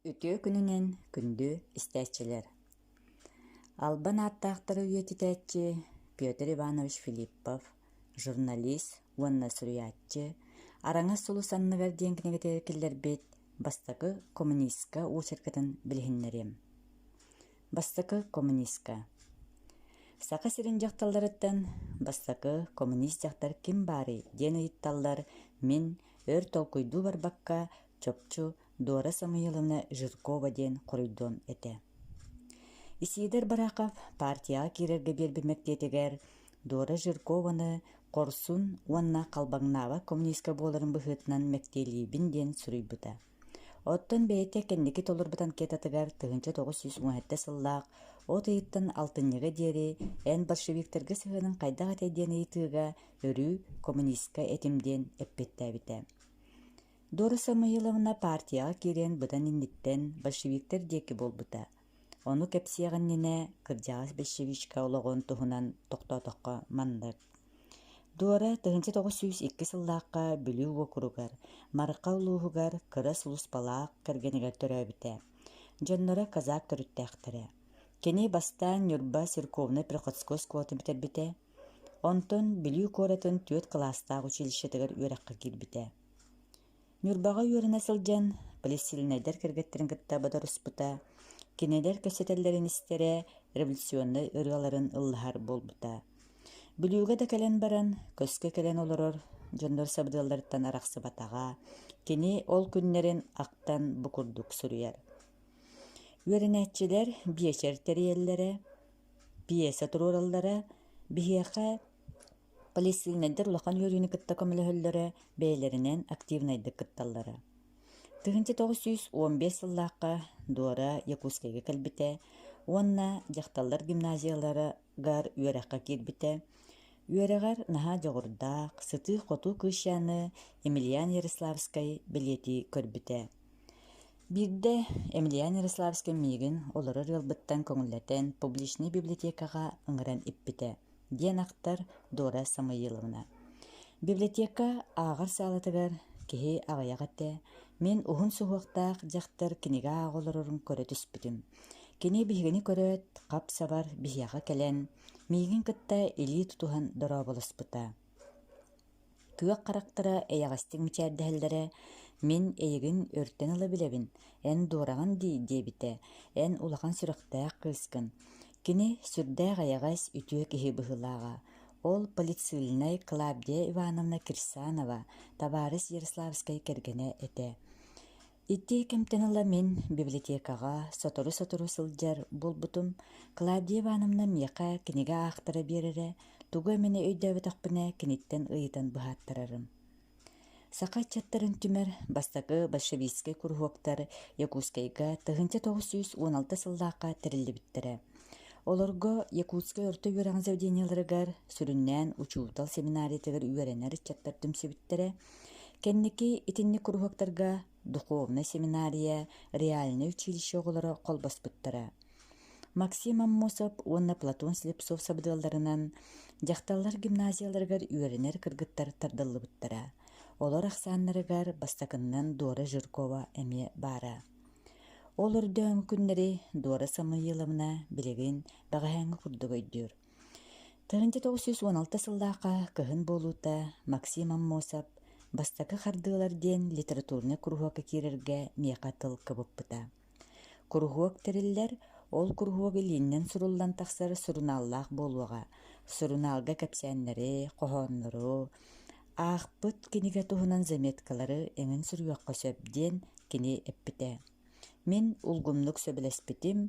Үтүө күнүнэн күндү истээччилэр! Албан ааттаахтары үйэтитээччи Петр Иванович Филиппов, журналист уонна суруйааччы, Араҥас сулус анныгар диэн кинигэтигэр киллэрбит бастакы коммунистка уочаркатын билиһиннэриэм. Бастакы коммунистка Саха сирин дьахталларыттан бастакы коммунист дьахтар ким баарый диэн ыйытталлар, мин өр толкуйдуу барбакка чопчу Дора Самуиловна Жиркова диэн хоруйдуом этэ. Исидор Барахов партияҕа киирэргэ биэрбит мэктиэтигэр Дора Жиркованы хорсун уонна халбаҥнаабат коммунистка буоларын быһыытынан мэктиэлиибин диэн суруйбута. Оттон бэйэтэ кэнники толорбут анкетатыгар 1917 сыллаах от ыйыттан алтынньыга диэри эн большевиктарга сыһыаныҥ хайдах этэй диэн ыйытыыга өрүү коммунистка этим диэн эппиэттээбитэ. Дора Самуиловна партияҕа киириэн быдан инниттэн большевиктар диэки буолбута. Ону кэпсиэх иннинэ кырдьаҕас большевичка олоҕун туһунан тохтоотоххо маннык. Дора 1902 сыллаахха Бүлүү уокуругар, Марха улууһугар кыра сулууспалаах кэргэнигэр төрөөбүтэ. Дьонноро казак төрүттээхтэрэ. Кини бастаан Ньурба церковнай-приходской оскуолатын бүтэрбитэ, онтон Бүлүү куоратын түөрт кылаастаах училищетыгар үөрэххэ киирбитэ. Ньурбаҕа үөрэнэ сылдьан палестинайдар кэргэттэрин кытта бодоруспута, кинилэр кэпсэтэллэрин истэрэ, революционнай ырыаларын ыллаһар буолбута. Бүлүүгэ да кэлэн баран, көскө кэлэн олорор дьоннор сабыдыалларыттан арахсыбатаҕа, кини ол күннэрин ахтан бу курдук суруйар. Үөрэнээччилэр биэчэр тэрийэллэрэ, пьеса туруораллара, биһиэхэ Палестинайдар улахан үөрүүнү кытта көмөлөһөллөрө, бэйэлэринэн активнайдык кытталлара. 1915 сыллаахха Дора Якутскайга кэлбитэ уонна дьахталлар гимназияларыгар үөрэххэ киирбитэ. Үөрэҕэр наһаа дьоҕурдаах, сытыы-хотуу кыысчааны Емельян Ярославскай бэлиэтии көрбүтэ. Биирдэ Емельян Ярославскай миигин олорор ыалбыттан көҥүллэтэн публичнай библиотекаҕа ыҥыран иппитэ диэн ахтар Дора Самоиловна. Библиотека ааҕар саалатыгар киһи аҕыйах этэ, мин уһун суһуохтаах дьахтар кинигэ ааҕа олорорун көрө түспүтүм. Кини биһигини көрөөт, хап-сабар биһиэхэ кэлэн, миигин кытта илии тутуһан дорооболоспута. Күөх харахтара эйэҕэстик мичээрдэһэллэрэ, «Мин эйигин өртөн ыла билэбин, эн дуораҕын дии» диэбитэ, «Эн улахан сүрэхтээх кыыскын». Кини сүрдээх эйэҕэс, үтүө киһи быһыылааҕа. Ол политсыыльнай Клавдия Ивановна Кирсанова, табаарыс Ярославскай кэргэнэ этэ. Ити кэмтэн ыла мин библиотекаҕа сотору-сотору сылдьар буолбутум. Клавдия Ивановна миэхэ кинигэ аахтара биэрэрэ, тугу эмэни өйдөөбөтөхпүнэ киниттэн ыйытан быһааттарарым. Саха ыччаттарын түмэр бастакы большевистскай куруһуоктар Якутскайга 1916 сыллаахха тэриллибиттэрэ. Олорго Якутскай орто үөрэҕин заведениеларыгар сүрүннээн учуутал семинариятыгар үөрэнэр ыччаттар түмсүбүттэрэ. Кэнники итинник куруһуоктарга духовнай семинария, реальнай училище оҕолоро холбоспуттара. Максим Аммосов уонна Платон Слепцов сабыдыалларынан дьахталлар гимназияларыгар үөрэнэр кыргыттар тардыллыбыттара. Олор ахсааннарыгар бастакыннан Дора Жиркова эмиэ баара. Ол өрдөөн күннэри Дора Самуиловна билигин бэҕэһээҥҥи курдук өйдүүр. 1916 сыллаахха кыһын буолуута Максим Аммосов «Бастакы хардыылар» диэн литературнай куруһуокка киирэргэ миэхэ тыл кыбыппыта. Куруһуок тэриллэр, ол куруһуок илиинэн суруллан тахсар сурунааллаах буолуоҕа. Сурунаалга кэпсээннэри, хоһооннору, аахпыт кинигэ туһунан заметкалары эҥин суруйуохха сөп диэн кини эппитэ. Мин улгумнук сөбүлэспитим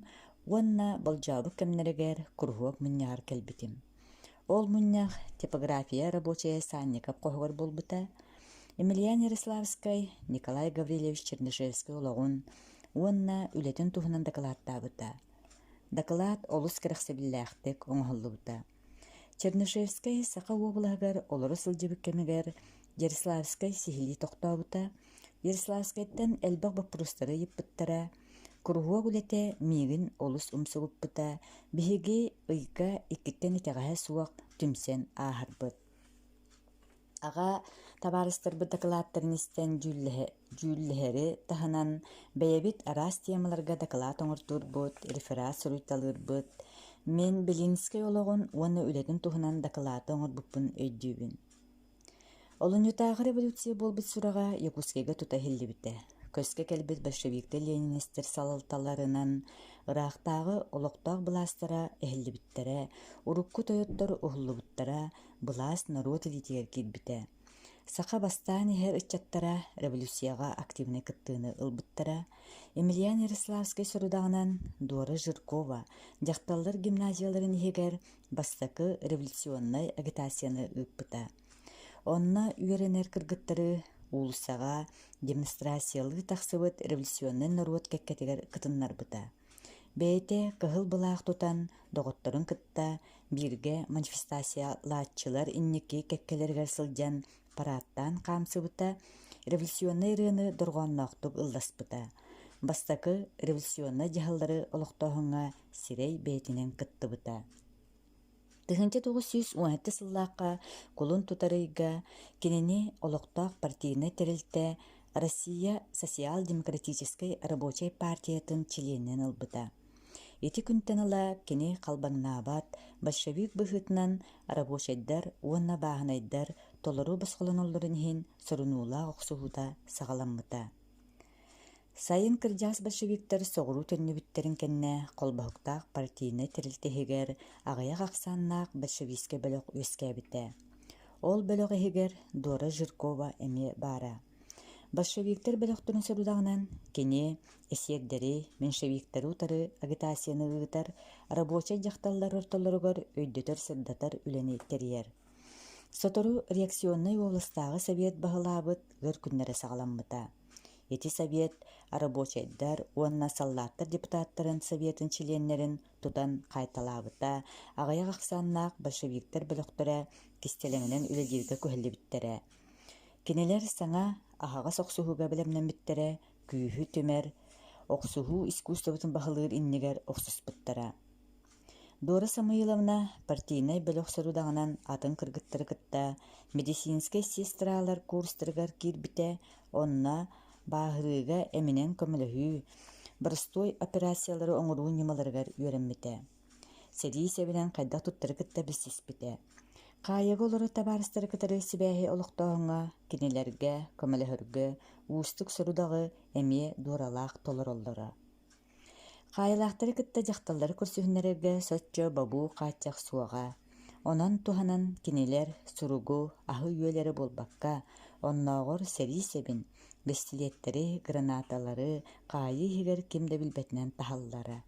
уонна болдьообут кэмнэригэр куруһуок мунньаҕар кэлбитим. Ол мунньах типография рабочая Санников хоһугар буолбута. Емельян Ярославскай Николай Гаврильевич Чернышевскай олоҕун уонна үлэтин туһунан дакылааттаабыта. Дакылаат олус кэрэхсэбиллээхтик оҥоһуллубута. Чернышевскай Саха уобалаһыгар олоро сылдьыбыт кэмигэр Ярославскай сиһилии тохтообута, Ярославскайтан элбэх боппуруостары ыйыппыттара, куруһуок үлэтэ миигин олус умсугуппута, биһиги ыйга иккиттэн итэҕэһэ суох түмсэн ааһарбыт. Аҕа Табаарыстарбыт дакылааттарын истэн дьүүллэһэри таһынан, бэйэбит араас темаларга дакылаат оҥортуурбут, реферат суруйталыырбыт. Мин Белинскэй олоҕун уонна үлэтин туһунан дакылааты оҥорбуппун өйдүүбүн. Олунньутааҕы революция буолбут сураҕа Якутскайга тута иһиллибитэ. Көскө кэлбит большевиктар-ленинистэр салалталарынан ыраахтааҕы олохтоох былаастара эһиллибиттэрэ, урукку тойоттор уһуллубуттара, былаас норуот илиитигэр киирбитэ. Саха бастаан иһэр ыччаттара революцияҕа активнай кыттыыны ылбыттара. Емельян Ярославскай сорудаҕынан Дора Жиркова дьахталлар гимназияларын иһигэр бастакы революционнай агитацияны ыыппыта. Онно үөрэнэр кыргыттары уулуссаҕа демонстрациялыы тахсыбыт революционнай норуот кэккэтигэр кытыннарбыта. Бэйэтэ кыһыл былаах тутан доҕотторун кытта бииргэ манифестациялааччылар инники кэккэлэригэр сылдьан параадтаан хаамсыбыта, революционнай ырыаны дорҕоонноохтук ылласпыта. Бастакы революционнай дьаһаллары олохтооһуҥҥа сирэй бэйэтинэн кыттыбыта. 1917 сыллаахха кулун тутар ыйга кинини олохтоох партийнай тэрилтэ Россия социал-демократическай рабочай партиятын чилиэнинэн ылбыта. Ити күнтэн ыла кини халбаҥнаабат большевик быһыытынан рабочайдар уонна бааһынайдар толору босхолоноллорун иһин сорунуулаах охсуһуута саҕаламмыта. Сайын кырдьаҕас большевиктар соҕуруу төннүбүттэрин кэннэ холбоһуктаах партийнай тэрилтэ иһигэр аҕыйах ахсааннаах большевистскай бөлөх үөскээбитэ. Ол бөлөх иһигэр Дора Жиркова эмиэ баара. Большевиктар бөлөхтөрүн сорудаҕынан кини эсиэрдэри, меньшевиктары утары агитацияны ыытар, рабочай дьахталлар ортолоругар өйдөтөр-сырдатар үлэни тэрийэр. Сотору реакционнай уобаластааҕы совет баһылаабыт ыар күннэрэ саҕаламмыта. Ити совет рабочайдар уонна саллааттар депутаттарын советын чилиэннэрин тутан хаайталаабыта, аҕыйах ахсааннаах большевиктар бөлөхтөрө кистэлэҥинэн үлэлииргэ күһэллибиттэрэ. Кинилэр саҥа аһаҕас охсуһууга бэлэмнэммиттэрэ, күүһү түмэр, охсуһуу искусствотын баһылыыр иннигэр охсуспуттара. Дора Самойловна партийнай бөлөх сорудаҕынан атын кыргыттары кытта медицинскэй сестралар курстарыгар киирбитэ, онно бааһырыыга эминэн көмөлөһүү, боростуой операциялары оҥоруу ньымаларыгар үөрэммитэ. Сэрии сэбинэн хайдах туттары кытта билсиспитэ. Хаайыыга олорор табаарыстары кытары сибээһи олохтооһуҥҥа, кинилэргэ көмөлөһөргө уустук сорудаҕы эмиэ Доралаах толороллоро. Хаайылаахтары кытта дьахталлары көрсүһүннэрэргэ соччо бобуу-хааччах суоҕа. Онон туһанан кинилэр суругу, аһы-үөл эрэ буолбакка, оннооҕор сэрии сэбин, бэстилиэттэри, гранаталары хаайыы иһигэр ким да билбэтинэн таһаллара.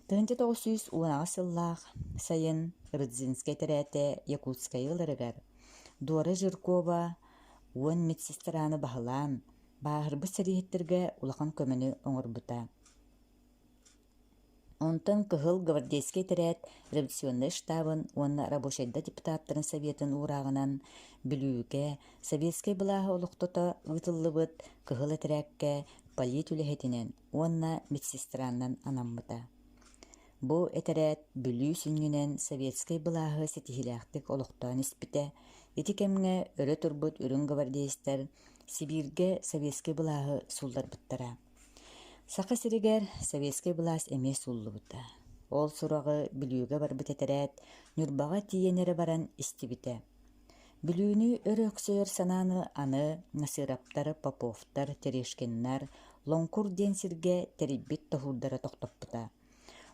1918 сыллаах сайын Рыдзинскай тэрээтэ Якутскайы ыларыгар Дора Жиркова 10 медсестраны баһылаан, бааһырбыт сэрииһиттэргэ улахан көмөнү оҥорбута. Онтон Кыһыл гвардейскай этэрээт революционнай штабын уонна рабочайдар депутаттарын советын уурааҕынан Бүлүүгэ советскай былааһы олохтото ыытыллыбыт Кыһыл этэрээккэ полит үлэһитинэн уонна медсестранан анаммыта. Бу этэрээт Бүлүү сүнньүнэн советскай былааһы ситиһиилээхтик олохтоон испитэ. Ити кэмҥэ өрө турбут үрүҥ гвардеецтар Сибииргэ советскай былааһы суулларбыттара. Саха сиригэр советскай былаас эмиэ сууллубута. Ол сураҕы Бүлүүгэ барбыт этэрээт Ньурбаҕа тиийэн эрэ баран истибитэ. Бүлүүнү өрө өксөйөр санааны аны Насыраптар, Поповтар, Терешкиннар Лоҥкур диэн сиргэ тэрийбит тоһуурдара тохтоппута.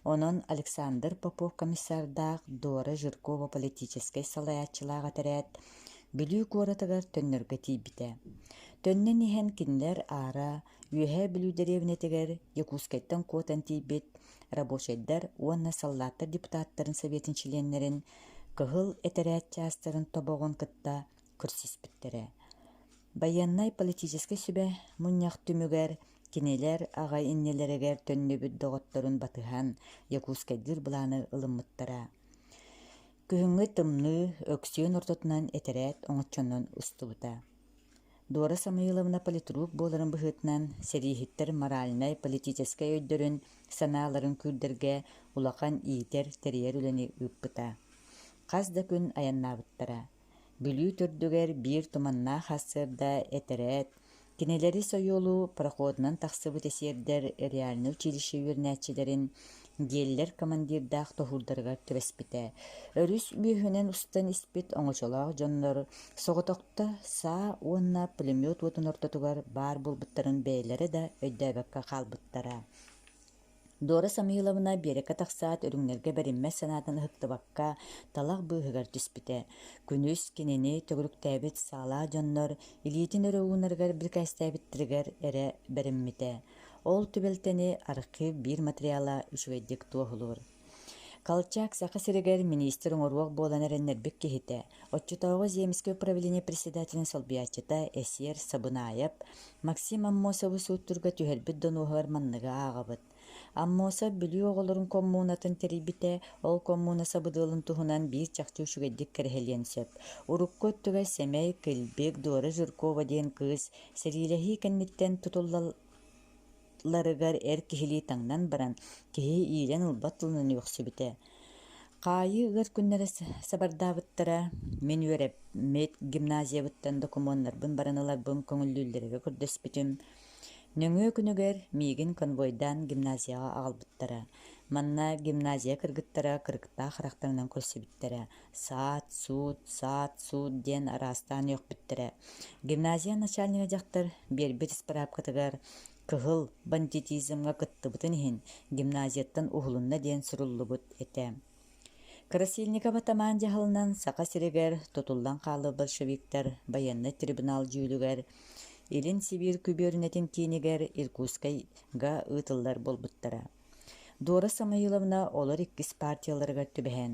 Онон Александр Попов комиссардаах Дора Жиркова политическай салайааччылаах этэрээт Бүлүү куоратыгар төннөргө тиийбитэ. Төннөн иһэн кинилэр аара Үөһээ Бүлүү дэриэбинэтигэр Якутскайтан куотан тиийбит рабочайдар уонна саллааттар депутаттарын советын чилиэннэрин кыһыл этэрээт чаастарын тобоҕун кытта көрсүспүттэрэ. Байыаннай-политическай сүбэ мунньах түмүгэр Кинилэр аҕай иннилэригэр төннүбүт доҕотторун батыһан Якутскайдыыр былааны ылыммыттара. Күһүҥҥү тымныы өксүөн ортотунан этэрээт оҥоччонон устубута. Дора Самойловна политрук буоларын быһыытынан сэрииһиттэр моральнай-политическай өйдөрүн, санааларын күүрдэргэ улахан иитэр, тэрийэр үлэни ыыппыта. Хас да күн айаннаабыттара. Бүлүү төрдүгэр биир туманнаах сарсыарда этэрээт, кинилэри сойуолуу пароходунан тахсыбыт эсиэрдэр реальнай училище үөрэнээччилэрин Геллер командирдаах тоһуурдарыгар түбэспитэ. Өрүс үөһүнэн устан испит оҥочолоох дьоннор соҕотохто саа уонна пулемет уотун ортотугар баар буолбуттарын бэйэлэрэ да өйдөөбөккө хаалбыттара. Дора Самойловна биэрэккэ тахсаат үрүҥнэргэ бэриммэт санаатын ыһыктыбакка талах быыһыгар түспүтэ. Күнүс кинини төгүрүктээбит саалаах дьоннор илиитин өрө уунарыгар бирикээстээбиттэригэр эрэ бэриммитэ. Ол түбэлтэни архив биир материала үчүгэйдик туоһулуур. Колчак Саха сиригэр миниистир оҥоруох буолан эрэннэрбит киһитэ, оччотооҕу Земскэй управление председателин солбуйааччыта Эсиэр Сабынаайап Максим Аммосовы сууттуурга түһэрбит донуоһугар манныгы ааҕабыт. Аммосов Бүлүү оҕолорун коммунатын тэрийбитэ, ол коммуна сабыдыалын туһунан биир чахчы үчүгэйдик кэрэһэлиэн сөп. Урукку өттүгэр сэмэй, килбик, Дора Жиркова диэн кыыс сэриилэһии кэнниттэн тутуллар ларыгар эр киһилии таҥнан баран, киһи иилэн ылбат тылынан үөхсүбүтэ. Хаайыы ыар күннэрэ сабардаабыттара, мин үөрэммит гимназиябыттан докумуоннарбын баран ыларбын көҥүллүүллэригэр көрдөспүтүм. Нөҥүө күнүгэр миигин конвойдаан гимназияҕа аҕалбыттара. Манна гимназия кыргыттара кырыктаах харахтарынан көрсүбүттэрэ. Саат-суут, саат-суут диэн араастаан үөхпүттэрэ. Гимназия начальнига дьахтар биэрбит ыспыраапкатыгар кыһыл бандитизмҥа кыттыбытын иһин гимназияттан уһулунна диэн суруллубут этэ. Красильников атамаан дьаһалынан Саха сиригэр тутуллан хаалбыт большевиктар байыаннай трибунал дьүүлүгэр Илин Сибиир күбүөрүнэтин киинигэр Иркутскайга ыытыллар буолбуттара. Дора Самойловна олор иккис партияларыгар түбэһэн,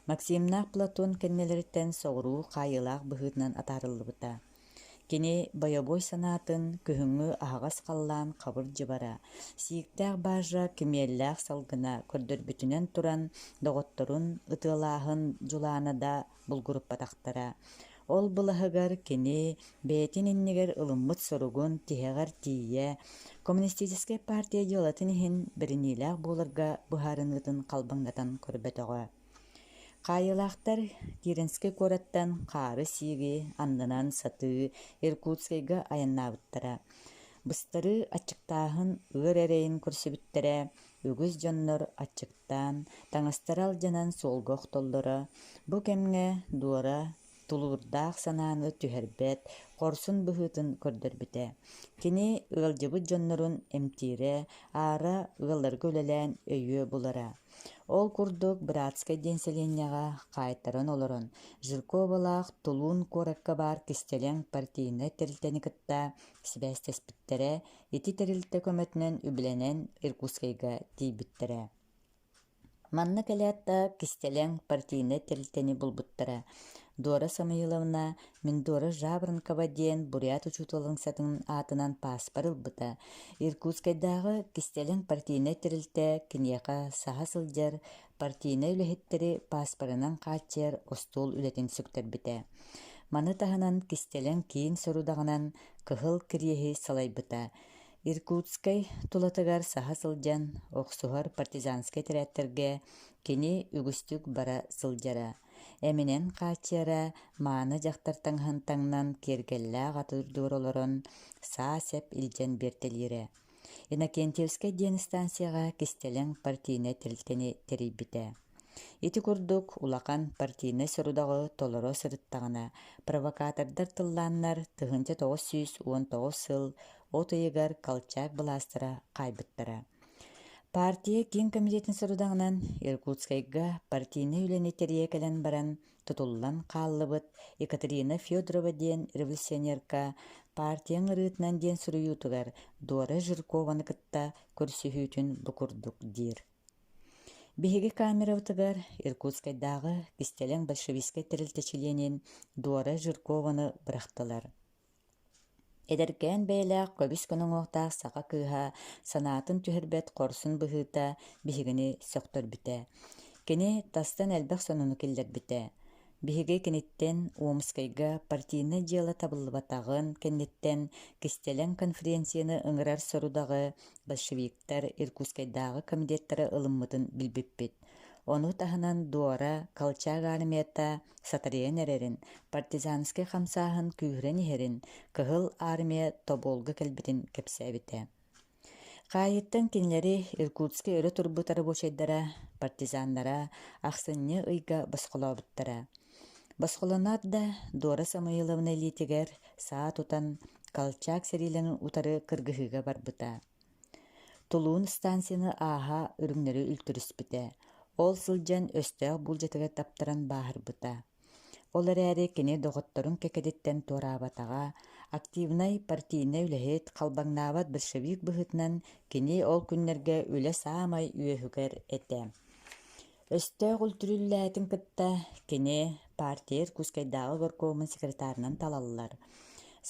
Максимнаах Платон кэннилэриттэн соҕуруу хаайыылаах быһыытынан атаарыллыбыта. Кини бойобуой санаатын күһүҥҥү аһаҕас халлаан хабыр дьыбара, сииктээх баажа кимиэллээх салгына көрдөрбүтүнэн туран доҕотторун ытыалааһын дьулаана да булгуруппатахтара. Ол былаһыгар кини бэйэтин иннигэр ылыммыт соругун тиһэҕэр тиийэ, Коммунистическай партия дьыалатын иһин бэриниилээх буоларга быһаарыныытын халбаҥнатан көрбөтөҕө. Хаайыылаахтар Киренскэй куораттан хаары-сииги аннынан сатыы Иркутскайга айаннаабыттара. Быстарыы аччыктааһын ыар эрэйин көрсүбүттэрэ, үгүс дьоннор аччыктаан, таҥастара алдьанан суолга охтоллоро. Бу кэмҥэ Дуора тулуурдаах санааны түһэрбэт, хорсун быһыытын көрдөрбүтэ. Кини ыалдьыбыт дьоннорун эмтиирэ, аара ыалларга үлэлээн өйүө булара. Ол курдук Братскай диэн сэлиэнньэҕэ хаайтаран олорон, Жирковалаах Тулун куоракка баар кистэлэҥ партийнай тэрилтэни кытта сибээстэспиттэрэ, ити тэрилтэ көмөтүнэн үбүлэнэн Иркутскайга тиийбиттэрэ. Манна кэлээт да кистэлэҥ партийнай тэрилтэни булбуттара. Дора Самойловна Миндора Жаворонкова диэн бурят учууталын аатынан пааспар ылбыта. Иркутскайдааҕы кистэлэҥ партийнай тэрилтэ киниэхэ саһа сылдьар партийнай үлэһиттэри пааспарынан хааччыйар остуол үлэтин сүктэрбитэ. Маны таһынан кистэлэҥ киин сорудаҕынан Кыһыл Кириэһи салайбыта. Иркутскай тулатыгар саһа сылдьан охсуһар партизанскай этэрээттэргэ кини үгүстүк бара сылдьара. Эминэн хааччыйара, мааны дьахтар таҥаһын таҥнан киэргэллээх атыырдуур олорон саа-сэп илдьэн биэртэлиирэ. Иннокентьевскай диэн станцияҕа кистэлэҥ партийнай тэрилтэни тэрийбитэ. Ити курдук улахан партийнай сорудаҕы толоро сырыттаҕына, провокатордар тыллааннар 1919 сыл от ыйыгар Колчак былаастара хаайбыттара. Партия Киин комитетин сорудаҕынан Иркутскайга партийнай үлэни тэрийэ кэлэн баран тутуллан хааллыбыт Екатерина Федорова диэн революционерка партия ыҥырыытынан диэн суруйуутугар Дора Жиркованы кытта көрсүһүүтүн бу курдук диир. Биһиги камерабытыгар Иркутскайдааҕы кистэлэҥ большевистскай тэрилтэ чилиэнин Дора Жиркованы бырахтылар. Эдэркээн бэйэлээх көбүс көнө уҥуохтаах саха кыыһа санаатын түһэрбэт хорсун быһыыта биһигини сөхтөрбүтэ. Кини тастан элбэх сонуну киллэрбитэ. Биһиги киниттэн Омскайга партийнай дьыала табыллыбатаҕын кэнниттэн кистэлэҥ конференцияны ыҥырар сорудаҕы большевиктар Иркутскайдааҕы комитеттара ылыммытын билбиппит. Ону таһынан Дора Колчак армията сатарыйан эрэрин, партизанскай хамсааһын күүһүрэн иһэрин, Кыһыл Армия Тоболга кэлбитин кэпсээбитэ. Хаайыттан кинилэри Иркутскай өрө турбут рабочайдара, партизаннара ахсынньы ыйга босхолообуттара. Босхолоноот да, Дора Самуиловна илиитигэр саа тутан Колчак сэриилэрин утары кыргыһыыга барбыта. Тулуун станцияны ааһа үрүҥнэри үлтүрүспүтэ. Ол сылдьан өстөөх буулдьатыгар таптаран бааһырбыта. Ол эрээри кини доҕотторун кэккэтиттэн туораабатаҕа, активнай партийнай үлэһит, халбаҥнаабат большевик быһыытынан кини ол күннэргэ үлэ саамай үөһүгэр этэ. Өстөөх үлтүрүллээтин кытта кини партия Иркутскайдааҕы горкомун секретарынан талаллар.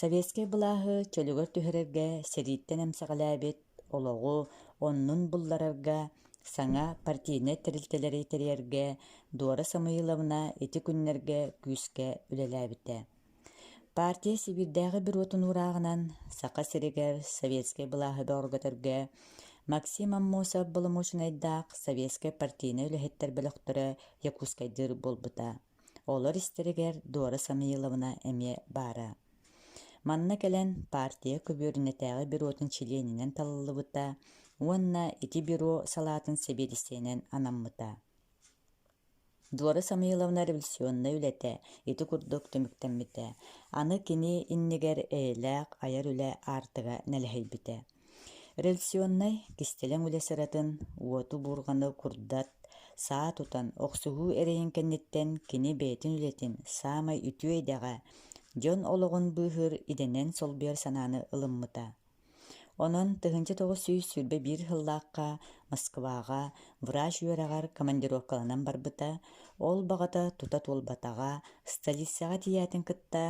Советскай былааһы чөлүгэр түһэрэргэ сэрииттэн эмсэҕэлээбит олоҕу оннун булларарга саҥа партийнай тэрилтэлэри тэрийэргэ Дора Самуиловна ити күннэргэ күүскэ үлэлээбитэ. Партия Сибиирдээҕи бюротун уурааҕынан Саха сиригэр советскай былааһы бөҕөргөтөргө Максим Аммосов боломуочунайдаах советскай партийнай үлэһиттэр бөлөхтөрө Якутскайдыыр буолбута. Олор истэригэр Дора Самуиловна эмиэ баара. Манна кэлэн партия көбүөрүнэтээҕи бюротун чилиэнинэн талыллыбыта уонна ити бюро салаатын сэбиэдиссэйинэн анаммыта. Дора Самуиловна революционнай үлэтэ ити курдук түмүктэммитэ. Аны кини иннигэр эйэлээх айар үлэ аартыга нэлэһийбитэ. Революционнай кистэлэҥ үлэ сыратын, уоту-буурҕаны курдат, саа тутан, охсуһуу эрэйин кэнниттэн кини бэйэтин үлэтин саамай үтүө идэҕэ, дьон олоҕун быыһыыр идэнэн солбуйар санааны ылыммыта. Онон 1921 сыллаахха Москваҕа врач үөрэҕэр командировкаланан барбыта, ол баҕата тута туолбатаҕа, столицаҕа тиийээтин кытта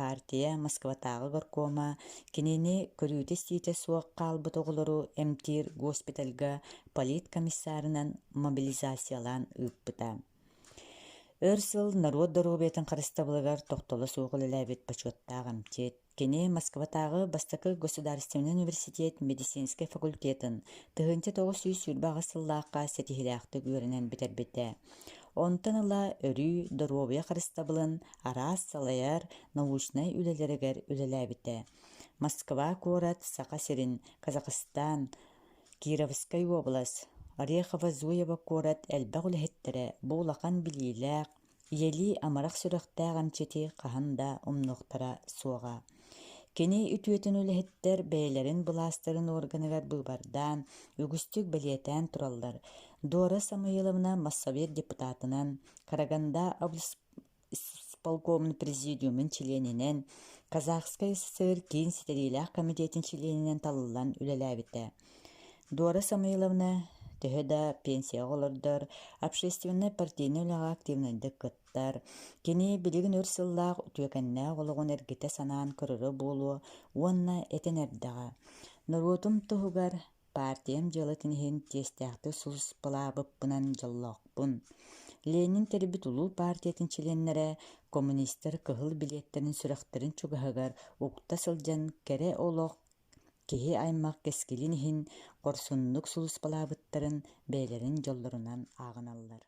партия Москватааҕы горкома кинини көрүүтэ-истиитэ суох хаалбыт оҕолору эмтиир госпитальга политкомиссарынан мобилизациялаан ыыппыта. Өр сыл норуот доруобуйатын харыстабылыгар тохтоло суох үлэлээбит бочуоттаах эмчит, Кини Москватааҕы бастакы государственнай университет медицинскэй факультетын 1928 сыллаахха ситиһиилээхтик үөрэнэн бүтэрбитэ. Онтон ыла өрүү доруобуйа харыстабылын араас салайар научнай үлэлэригэр үлэлээбитэ. Москва куорат Саха сирин, Казахстан, Кировскай уобалас, Орехово-Зуево куорат элбэх үлэһиттэрэ бу улахан билиилээх, Ийэлии амарах сүрэхтээх эмчити хаһан да умнуохтара суоҕа. Кини үтүөтүн үлэһиттэр бэйэлэрин былаастарын органыгар быыбардаан, үгүстүк бэлиэтээн тураллар. Дора Самуиловна Моссовет депутатынан, Караганда облисполкомун президиумун чилиэнинэн, Казахскай СССР Киин ситэриилээх комитетин чилиэнинэн талыллан үлэлээбитэ. Дора Самуиловна төһө да пенсияҕа олордор, общественнай партийнай үлэҕэ активнайдык кыттар. Кини билигин өр сыллаах үтүөкэннээх олоҕун эргитэ санаан көрөрө буолуо уонна этэн эрдэҕэ: «Норуотум туһугар партиям дьыалатын иһин чиэстээхтик сулууспалаабыппынан дьоллоохпун. Ленин тэрийбит улуу партиятын чилиэннэрэ коммунистар кыһыл билиэттэрин сүрэхтэрин чугаһыгар укта сылдьан кэрэ олох киһи аймах кэскилин иһин хорсуннук сулууспалаабыттарын бэйэлэрин дьоллорунан ааҕыналлар.